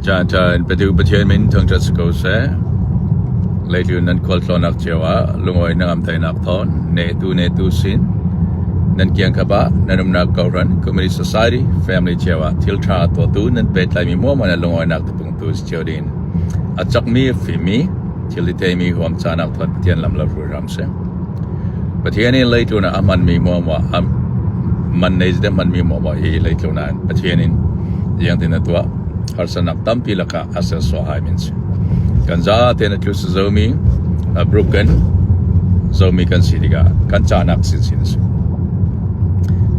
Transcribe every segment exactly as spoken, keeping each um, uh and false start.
Caan ṭha in petu Pathian min thangṭhat si ko seh. Leitlun nan khualtlawnnak cio ah lungawi nangamtainak thawn nehtu nehtu sin nan kiangkap ah nan umnak kohhran, community, society, family cio ah thil ṭha tuahtu nan pehtlaimi muahmah na lungawinak tapungtu si cio dingin a cakmi, a fimmi, thil i theimi huam caanak thawn Pathian lam lo hruhram seh. Pathian in leitlun ah a hmanmi muahmah, a man nei zite hmanmi muahmah hi leitlun ah Pathian in ziangtin a tuah. Harsatnak tampi lakah a selsuah hai min si. Kan zate na tlusa Zomi, a broken Zomi kan si tikah kan caanak sinsin si.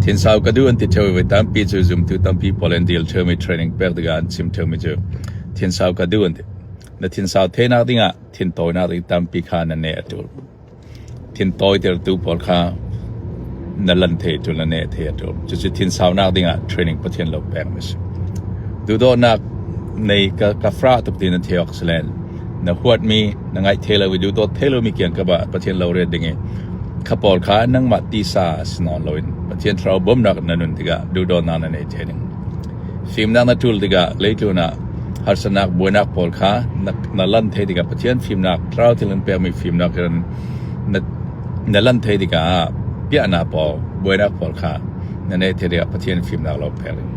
Thinsau ka duh an ti ṭheu i voi tampi cu zumtu tampi pawl in dil ṭheumi training pek tikah an chim ṭheumi cu thinsau ka duh an ti. Na thinsau theinak dingah thintawinak ding tampi kha na neh a ṭul. Thintawitertu pawl kha na lan thei a ṭul, na neh thei a ṭul. Cucu thinsaunak dingah training Pathian lo pekmi si. Duhdawtnak nei ka, ka frah tuk ti na thei awk si len, na huatmi, na ngaih thei lomi, duhdawt thei lomi kiangkap ah Pathian lo ret ding i kha pawl kha nangmah tisa si nawn loin Pathian thlarau bawmnak na nun tikah duhdawtnak na nei thei ding. Fimnak na ṭul tikah leitlun ah harsatnak buainak pawl kha na, na lan thei tikah Pathian fimnak, thlarau thil in pekmi fimnak in na, na lan thei tikah piahna pawl, buainak pawl kha na nei thei tikah Pathian fimnak lo pek ding.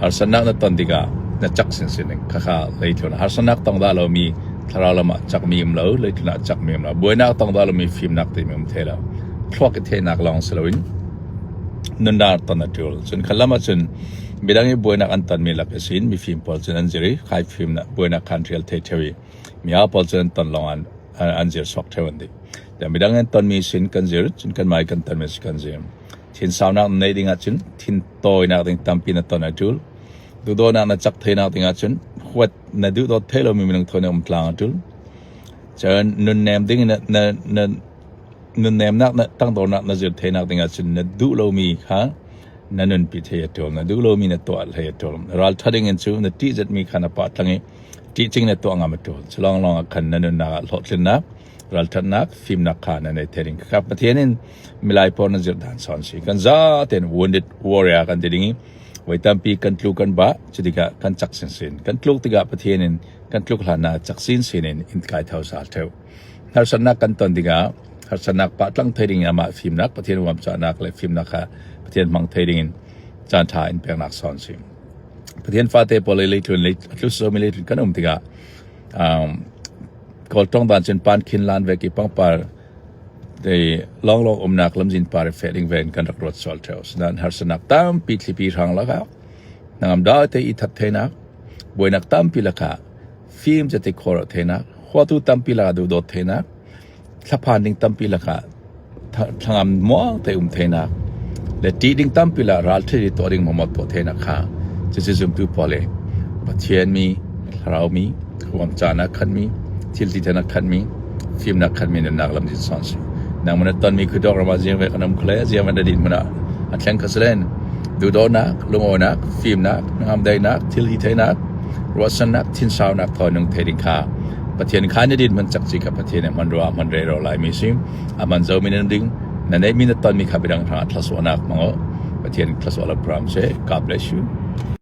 Harsatnak na ton tikah na cak sinsin ding. Khakha leitlun ah harsatnak tong dah lomi, thlarau lamah cakmi um lo, leitlun ah cakmi um lo. Buainak tong dah lomi fimnak timi um thei lo. Thluak i theihnak lawng si loin nunnak ton a ṭul. Cun khalam ah cun midang i buainak an tonmi lak ihsin mifim pawl cun an zir i, khai fimnak buainak kha an ṭial thei ṭheu i, mi aa pawl cun an ton lawng an, an, an zir suak ṭheu an ti. Midang in tonmi sin kan zir, cun kanmah i kan tonmi sin kan zir. Thinsaunak na neih dingah cun thintawinak ding tampi na ton a ṭul. Duhdawtnak na cak theinak dingah cun huat na duhdawt thei lomi minung thawn na um tlang a ṭul. Cun nunnem ding na, na, na nunnemnak, na tangdornak na zir theinak dingah cun na duh lomi kha na nunpi thei a ṭul, na duh lomi na tuah thei a ṭul. Ralṭha dingin cu na ṭih zetmi kha na pah tlang i ṭihcing na tuah ngam a ṭul. Cu lawnglawng ah khan na nunnak ah hlawhtlinnak, ralṭhatnak, fimnak kha na nei thei ding. Kha Pathian in milai pawl na zirh dan sawn si. Kan zaten wounded warrior kan ti ding i voi tampi kan tlu kan bah, cutikah kan cak sinsin. Kan tluk tikah Pathian in kan tluk hlannak cak sinsin in in kai tho sal ṭheu. Harsatnak kan ton tikah harsatnak pah tlang thei ding amah fimnak, Pathian huamcahnak le fimnak kha Pathian hmang thei dingin caan ṭha in peknak sawn si. Pathian fate pawl i leitlun, lei, a tlusa Zomi leitlun kan um tikah, um, Kawl ṭong dan cun pan khin lan vek i pangpar te lawnglawng umnak lamzin par i feh ding vekin kan rak ruat sual ṭheu. Sinain harsatnak tampi thlipi hrang lakah hnangam date i that theinak, buainak tampi lakah fim zet i khuaruah theinak, huatu tampi lakah duhdawt theinak, thlaphan ding tampi lakah tha-, thlangam muangte um theinak le ṭih ding tampi lakah ralṭha i tuah ding mamawh tuah theinak kha cucu zumtu pawl i Pathian mi, Thlarau mi, huamcahnak khatmi, thiltitheinak khatmi, fimnak khatmi nunnak lamzin sawn si. Nangmah na tonmi khuadawk ram ah ziangvek kan um khawh le, ziangvek na dinhmun ah a thleng kha si len, duhdawtnak, lungawinak, fimnak, hnangamdaihnak, thiltitheinak, ruahsannak, thinsaunak thawn nung thei ding kha Pathian kha na dinhmun cakci kha Pathian in hman rua, hman rero laimi si. A hman zomi na ding, na neihmi na tonmi kha midang hrangah thluasuahnak hmang aw. Pathian thluasuah lo pram seh. God bless you.